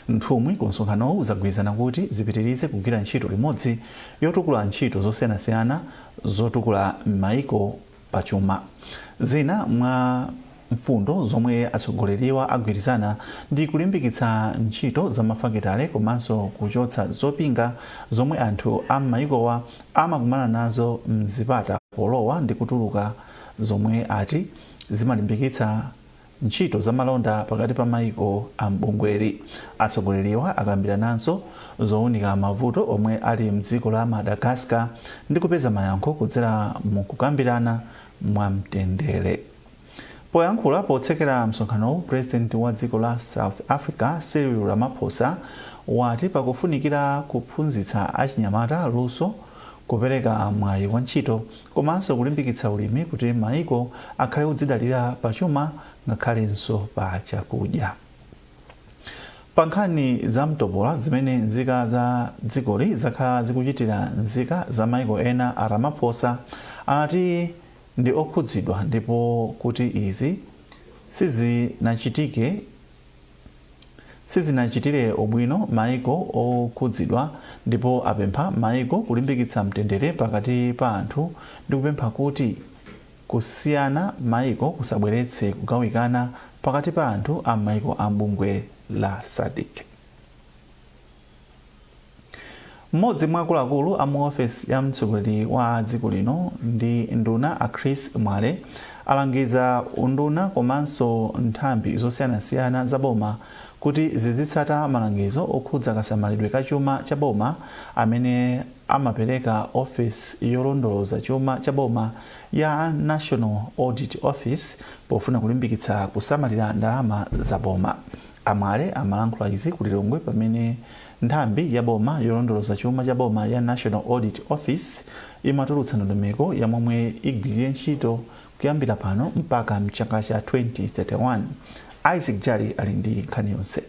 Nthumwi ku msonkhanowu zagwirizana kuti zipitirize kugwira ntchito limodzi yotukula ntchito zosiyanasiyana zotukula maiko pachuma. Zina mwa mfundo zomwe atsogoleriwa agwirizana ndi kulimbikitsa ntchito za mafakitale komanso kuchotsa zopinga zomwe anthu a m'maikowa amakumana nazo mzipata polowa ndi kutuluka, zomwe ati zimalimbikitsa ntchito zamalonda pakati pa maiko a m'bungweli. Atsogoleriwa akambirananso zowunika mavuto omwe ali mdziko la Madagascar ndi kupeza mayankho kudzera mu kukambirana mwamtendere. Poyankhula potsekera msonkhanowu, President wa dziko la South Africa Cyril Ramaphosa wati pakufunikira kuphunzitsa achinyamata luso, kupereka mwayi wa ntchito komanso kulimbikitsa ulimi kuti maiko akhale odzidalira pachuma ngakhalenso pa chakudya. Pa nkhani za mtopola zimene nzika za dzikoli zakhala zikuchitira nzika za maiko ena, a Ramaphosa anati ndi okhudzidwa ndipo kuti izi sizinachitire ubwino maiko okhudzidwa, ndipo apempha maiko kulimbikitsa mtendere pakati pa anthu ndi kupempha kuti kusiyana maiko kusabweretse kugawikana pakati pa anthu a maiko a bungwe la SADC. Mmodzi mwa akuluakulu a mu ofesi ya mtsogoleri wa dziko lino ndi nduna, a Chris Mwale, alangiza unduna komanso nthambi zosiyanasiyana za boma kuti zizitsata malangizo okhudza kasamalidwe ka chuma cha boma amene amapereka ofesi yolondoloza chuma cha boma ya National Audit Office pofuna kulimbikitsa kusamalira ndalama za boma. A Mwale amalankhula izi ku Lilongwe pamene nthambi ya boma yolondoloza chuma cha boma ya National Audit Office imatulutsa ndondomeko ya momwe igwirire ntchito kuyambira pano mpaka mchaka cha 2031. Isaac Jali ali ndi nkhani yonse.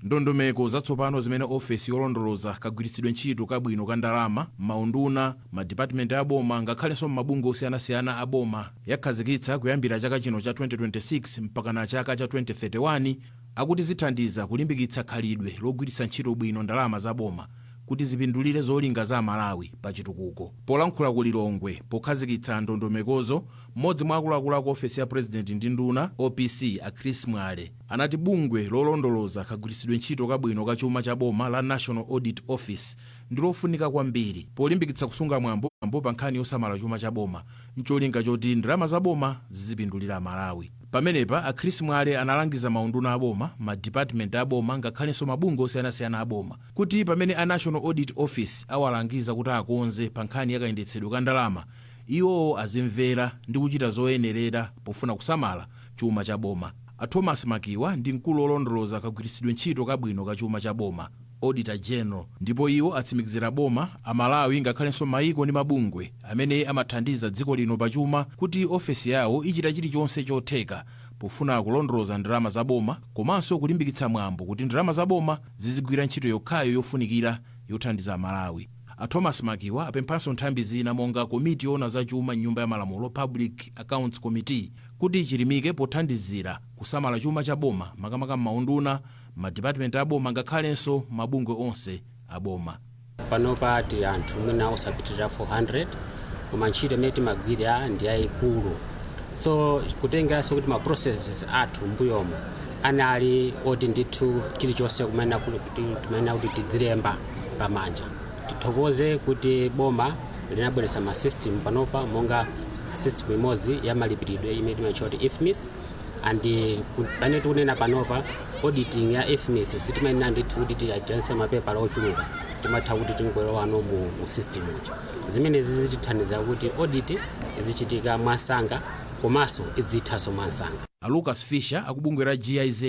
Ndondomeko zatsopano zimene ofesi yolondoloza kagwiritsidwe ntchito kabwino ka ndalama m'maunduna, madipatimenti aboma ngakhalenso m'mabungwe osiyanasiyana a boma yakhazikitsa kuyambira chaka chino cha 2026 mpakana chaka cha 2031 akuti zithandiza kulimbikitsa khalidwe logwiritsa ntchito bwino ndalama za boma kuti zipindulire zolinga za Amalawi pa chitukuko. Polankhula ku Lilongwe pokhazikitsa ndondomekozo, mmodzi mwa akuluakulu aku ofesi ya Purezidenti ndi nduna, OPC, a Chris Mwale, anati bungwe lolondoloza kagwiritsidwe ntchito kabwino ka chuma cha boma la National Audit Office ndi lofunika kwambiri polimbikitsa kusunga mwambo pa nkhani yosamala chuma cha boma ncholinga choti ndalama za boma zizipindulira Amalawi. Pamenepa a Chris Mwale analangiza maunduna a boma, madipatimenti a boma ngakhalenso mabungwe osiyanasiyana a boma kuti pamene a National Audit Office awalangiza kuti akonze pa nkhani ya kayendetsedwe ka ndalama, iwowo azimvera ndi kuchita zoyenerera pofuna kusamala chuma cha boma. A Thomas Makiwa ndi mkulu wolondoloza kagwiritsidwe ntchito kabwino ka chuma cha boma, Auditor General, ndipo iwo atsimikizira boma, Amalawi ngakhalenso maiko ndi mabungwe amene amathandiza dziko lino pachuma kuti ofesi yawo ichita chilichonse chotheka pofuna kulondoloza ndalama za boma komanso kulimbikitsa mwambo kuti ndalama za boma zizigwira ntchito yokhayo yofunikira yothandiza Amalawi. A Thomas Makiwa apemphanso nthambi zina monga komiti yoona za chuma m'Nyumba ya Malamulo, Public Accounts Committee, kuti ichilimike pothandizira kusamala chuma cha boma makamaka m'maunduna, madipatimenti a boma ngakhalenso mabungwe onse a boma. Panopa tili anthu mwina osapitirira 400, koma ntchito imene timagwira ndi yayikulu. So kutengeranso kuti ma processes athu mbuyomo anali oti ndithu chilichonse timanena kuti tidzilemba pamanja, tithokoze kuti boma linabweretsa ma system panopa, monga system imodzi ya malipiridwe imene timatchula kuti IFMIS. And pamene tikunena panopa, auditing ya IFMIS sitimayenera ndithu kuti tiyanse mapepala ochuluka, timatha kuti tingolowano mu system uja. Zimenezi zitithandiza kuti audit izichitika mwansanga komanso idzithanso mwansanga. A Lucas Fisher akubungwe la GIZ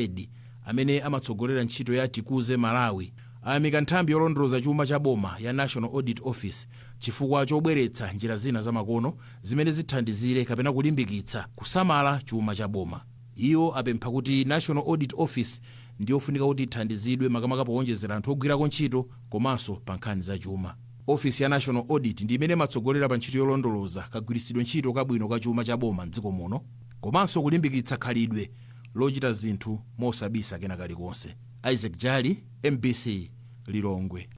amene amatsogolera ntchito ya Tikuze Malawi ayamika nthambi yolondoloza chuma cha boma ya National Audit Office chifukwa chobweretsa njira zina zamakono zimene zithandizire kapena kulimbikitsa kusamala chuma cha boma. Iwo apempha kuti National Audit Office ndiyofunika kuti ithandizidwe, makamaka powonjezera anthu ogwirako ntchito komanso pa nkhani za chuma. Ofisi ya National Audit ndi imene imatsogolera pa ntchito yolondoloza kagwiritsidwe ntchito kabwino ka chuma cha boma mdziko muno komanso kulimbikitsa khalidwe Lochita zinthu mosabisa kena kalikonse. Isaac Jali, MBC, Lilongwe.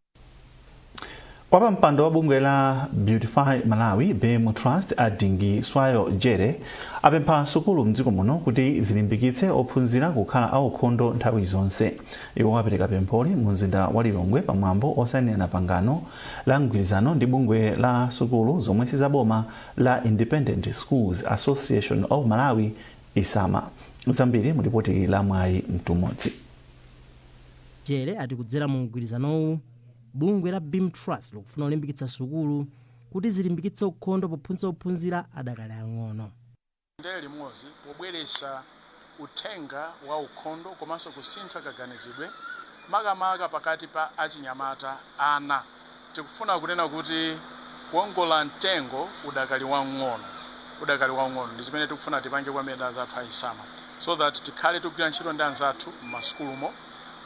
Wapampando wa bungwe la Beautify Malawi, BEAM Trust, a Dingiswayo Jere, apempha sukulu mdziko muno kuti zilimbikitse ophunzira kukhala aukhondo nthawi zonse. Iwo apereka pempholi mu mzinda wa Lilongwe pamwambo osayinirana pangano la mgwirizano ndi bungwe la sukulu zomwe sizaboma la Independent Schools Association of Malawi, ISAMA. Zambiri mu ripoti la Mwayi Mtumodzi. Jere ati kudzera mu mgwirizanowu, bungwe la BEAM Trust likufuna kulimbikitsa sukulu kuti zilimbikitse ukhondo pophunzitsa ophunzira adakali ang'ono. Ndere limodzi pobweretsa uthenga wa ukhondo komanso kusintha kaganizidwe, makamaka pakati pa achinyamata, ana. Tikufuna kunena kuti kuwongola mtengo udakali wang'ono, udakali wang'ono, ndi chimene tikufuna tipange kwambiri ndi anzathu a ISAMA, so that tikhale tikugwira ntchito ndi anzathu m'masukulumo.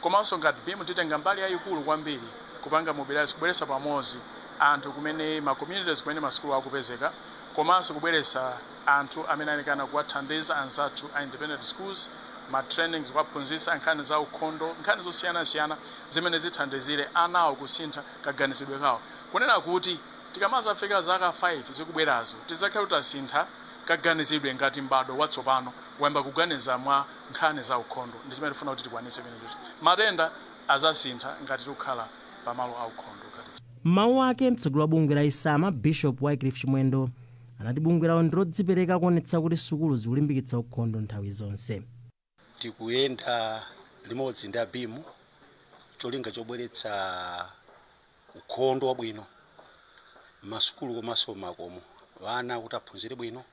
Komanso ngati BEAM titenga mbali yayikulu kwambiri kupanga mobilize, kubweretsa pamodzi anthu kumene ma communities kumene masukulu akupezeka, komanso kubweretsa anthu amene ayenekana kuwathandiza anzathu a independent schools, ma trainings, kuwaphunzitsa nkhani za ukhondo, nkhani zosiyanasiyana zimene zithandizire anawo kusintha kaganizidwe kawo, kunena kuti tikamazafika zaka 5 zikubwerazo tidzakhala tasintha kaganizidwe ngati m'badwo watsopano wayamba kuganiza mwa nkhani za ukhondo. Ndi chimene tifuna kuti tikwanitse chimenecho. Matenda azasintha ngati tikukhala pamalo aukhondo ngati M'mawu ake, mtsogoleri wa bungwe la ISAMA, Bishop Wycliffe Chimwendo, anati bungwe lawo ndilodzipereka kuonetsa kuti sukulu zikulimbikitsa ukhondo nthawi zonse. Tikuyenda limodzi ndi a BEAM, cholinga chobweretsa ukhondo wabwino m'masukulu komanso makomo, vana kuti aphunzire bwino.